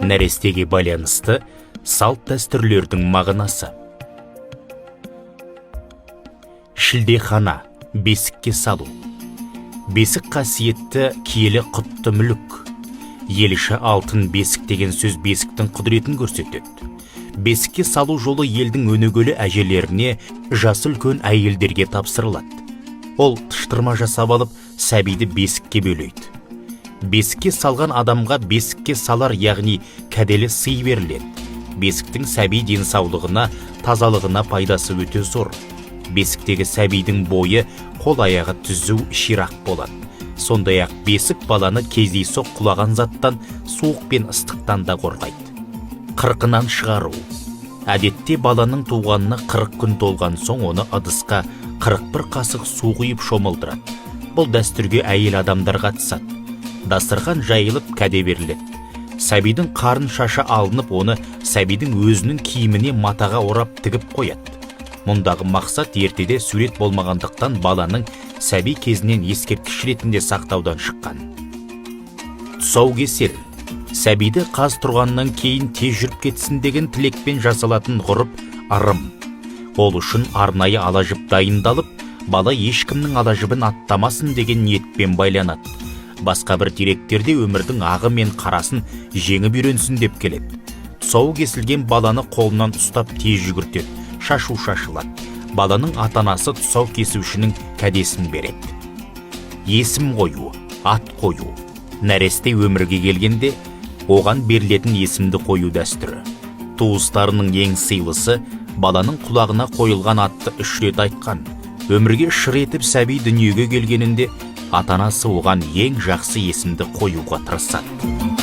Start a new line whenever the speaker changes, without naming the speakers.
Нәрестеге байланысты салт дәстүрлердің мағынасы. Шілдехана, бесікке салу. Бесік қасиетті, киелі, құтты мүлік. Ел іші алтын бесік деген сөз бесіктің құдіретін көрсетеді. Бесікке салу жолы елдің өнегелі әжелеріне, жасы үлкен әйелдерге тапсырылады. Ол тыштырма жасап алып, сәбиді бесікке бөлейді. Бесікке салған адамға бесікке салар, яғни кәделі сый беріледі. Бесіктің сәби денсаулығына, тазалығына пайдасы өте зор. Бесіктегі сәбидің бойы, қол аяғы түзу, ширақ болады. Сондай ақ бесік баланы кездейсоқ құлаған заттан, суық пен ыстықтан да қорғайды. Қырқынан шығару. Әдетте баланың туғанына 40 күн толған соң, оны ыдысқа 41 қасық су құйып шомылдырады. Бұл дәстүрге әйел адамдар қатысады. Дастархан жайылып, кәде беріледі. Сәбидің қарын шашы алынып, оны сәбидің өзінің киіміне, матаға орап тігіп қояды. Мұндағы мақсат ертеде сурет болмағандықтан, баланың сәби кезінен ескерткіш ретінде сақтаудан шыққан. Тұсаукесер. Сәбиді қаз тұрғаннан кейін тез жүріп кетсін деген тілекпен жасалатын ғұрып, ырым. Ол үшін арнайы ала жіп дайындалып, бала ешкімнің ала жібін аттамасын деген ниетпен байланады. Басқа бір деректерде өмірдің ағы мен қарасын жеңіп үйренсін деп келеді. Тұсауы кесілген баланы қолынан ұстап тез жүгіртеді, шашу шашылады. Баланың ата анасы тұсау кесушінің кәдесін береді. Есім қою, ат қою. Нәресте өмірге келгенде оған берілетін есімді қою дәстүрі. Туыстарының ең сыйлысы баланың құлағына қойылған атты үш рет айтқан. Өмірге шыр етіп сәби дүниеге келгенінде ата анасы оған ең жақсы есімді қоюға тырысады.